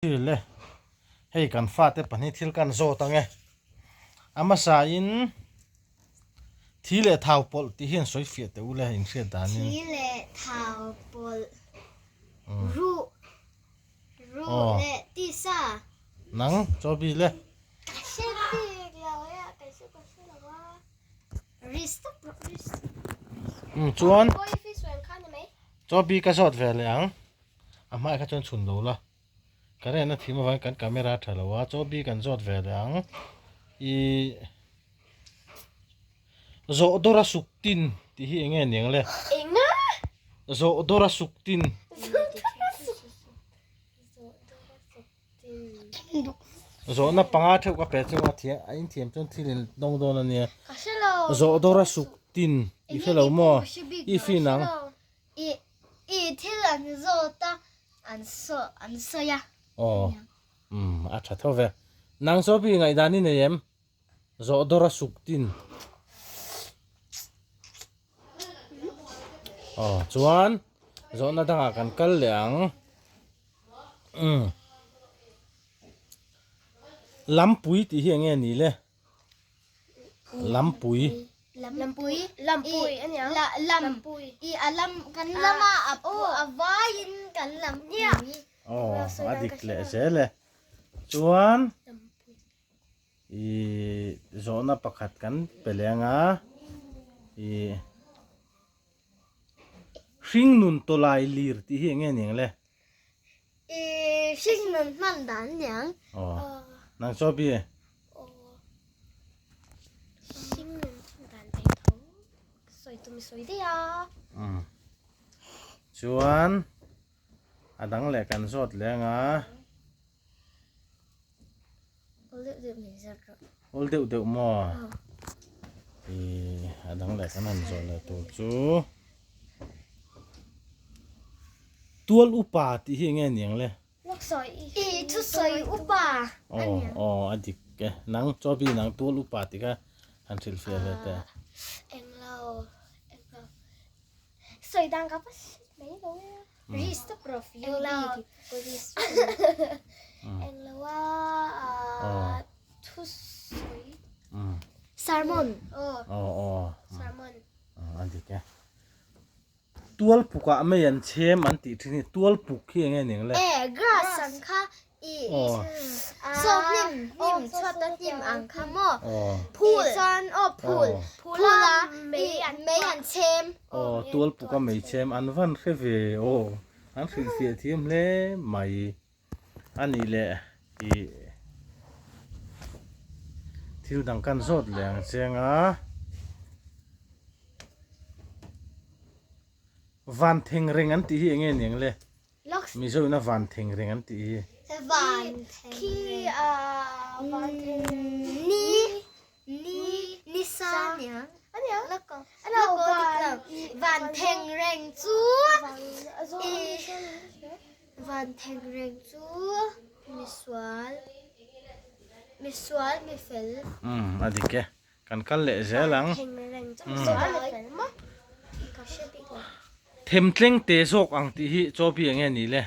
Thil le, hei kan fate pahnih thil kan zawt ang e. A hmasa in thi leh thau pawlh tih hian sawi fiah teh u le inhriat danin. Thi leh thau pawlh, ruh, ruh leh tisa. Nang, Chawbi le. Ka hre bik lo e a, kei chu ka hre lo a. Risk tak rawh, risk. Chuan. Pawi fish wen kha ni mai. Chawbi ka zawt ve leh ang. A hmaah kha chuan chhun lo la, current a thim avangin kan camera a tha lo a, chaw bi kan zawt ve leh ang. Ih zawh dawr a suk tin tih hi eng nge niang le? Enga? Zawh dawr a suk tin. Zawhna panga theuh ka pe chu a thiam a inthiam chuan thil in dawng dawn a nia. Ka hre lo. Zawh dawr a suk tin i hre lo maw? I fin ang. I i thil an zawt a, an saw an sawi a. Aw umm a tha tho ve. Nang saw pi ngaihdan i nei em? Zawh dawr a suk tin. Aw chuan zawhna dangah kan kal leh ang. Umm Lampui tih hi eng nge ni le? Lampui. Lampui. Lampui a nia. La lam. I a lam kan lam a a pu a vaiin kan lam nia. Aw a dik leh zel e. Chuan i zawhna pakhat kan pe leh anga i hringnun tawlai lir tih hi eng nge ni ang le? I hringnun hman dan niang. Aw. Nang chaw bi. Aw. Hringnun hman dan thei tho. Sawi tum i sawi daih a. Umm. Chuan a dang leh kan zawt leh anga. Awl deuh deuh min zawt rawh. Awl deuh deuh maw? I a dang leh kan han zawh leh tur chu. Tual upa tih hi enge niang le? I thusawi upa a niang. Aw aw a dik e. Nang Chawbi nang tual upa tih kha han hrilhfiah ve teh. Englo englo sawi dan ka va hre mai lo e. Risk englo englo a thusawi sermon aw sermon a dik e tual pukah mai an chhem an tih thin hi tual puk hi enge ning le e grass ang kha i so hnim hnim chhuat a hnim ang kha maw phul chuan aw phul phul a mei an chhem Aw, tual puk a mei chhem an van hre ve aw, an hrilhfiah thiam hle mai a nih leh ih thil dang kan zawt leh ang cheng a. Van theng reng an tih hi eng nge niang le? Mizo ina van theng reng an tih hi. Van khi a van theng ni ni ni sa niang aniang van theng reng chu i van theng reng chu misual misual mifel. Umm a dik e. Kan kal leh zel ang. Themtleng te zawk ang tih hi chaw bi enge ni le?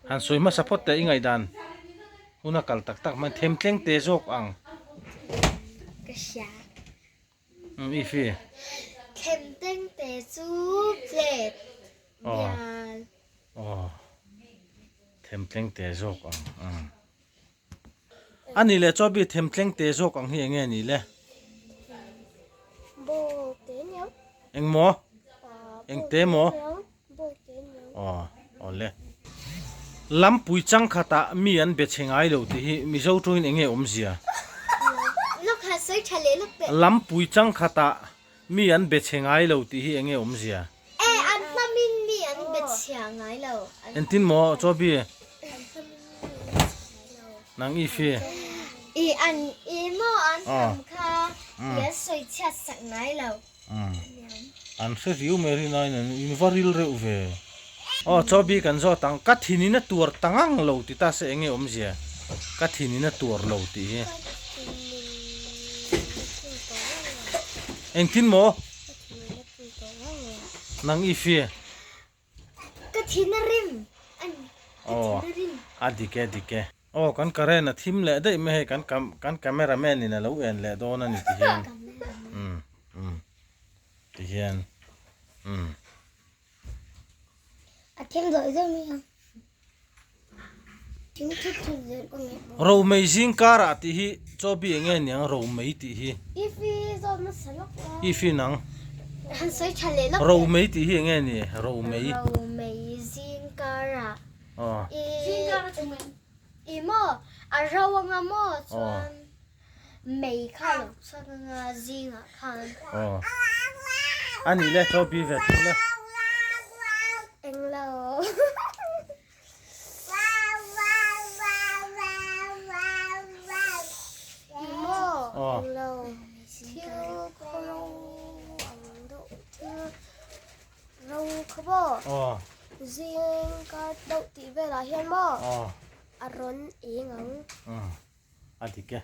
Han sawi hmasa phawt teh i ngaihdan hun a kal tak tak mai themtleng te zawk ang. Ka hria. Umm i fi. Themtleng te chu plate bial. Aw. Themtleng te zawk ang. Umm. A nih leh chaw bi themtleng te zawk ang hi eng nge ni le? Ball te niang. Eng maw? Eng te maw? Ball te niang. Aw, aw le. Lampui changkhatah mi an be chhe ngai lo tih hi Mizo tawngin eng nge awmzia? Lawk han sawi tha leh lawk teh. Lampui changkhatah mi an be chhe ngai lo tih hi eng nge awmzia? E, an hmamin mi an be chhia ngai lo. Engtin maw Chaw bi? Nang i fi. I an i maw an hnam kha i an sawi chhiat sak ngai lo. An hre riu mai rin aiin an in va ril reuh ve. Aw Chaw bi kan zawt ang. Ka thinin a tuar ta ngang lo ti ta se enge awmzia? Ka thinin a tuar lo tih hi. Engtin maw? Nang i fi. Ka thin a rim a ni. A dik e dik e. Aw kan current a thim leh daih mai hei kan kan camera man in a lo en leh dawn a ni ti hian umm umm ti hian umm. A thim zawih zawih mai ang. Thim thut thut zel ka ngaih bawk. Romei zing karah tih hi chaw bi enge niang romei tih hi. If i zawt nasa lawk la. If i nang. Han sawi tha leh lawk. Romei tih hi enge ni romei. Romei zing karah. Aw. I zing karah chu mei. I maw a ro anga maw chuan mei kha lo chhuak anga zingah khan. Aw. Anih le chaw bi ve thung le. Englo. A dik e.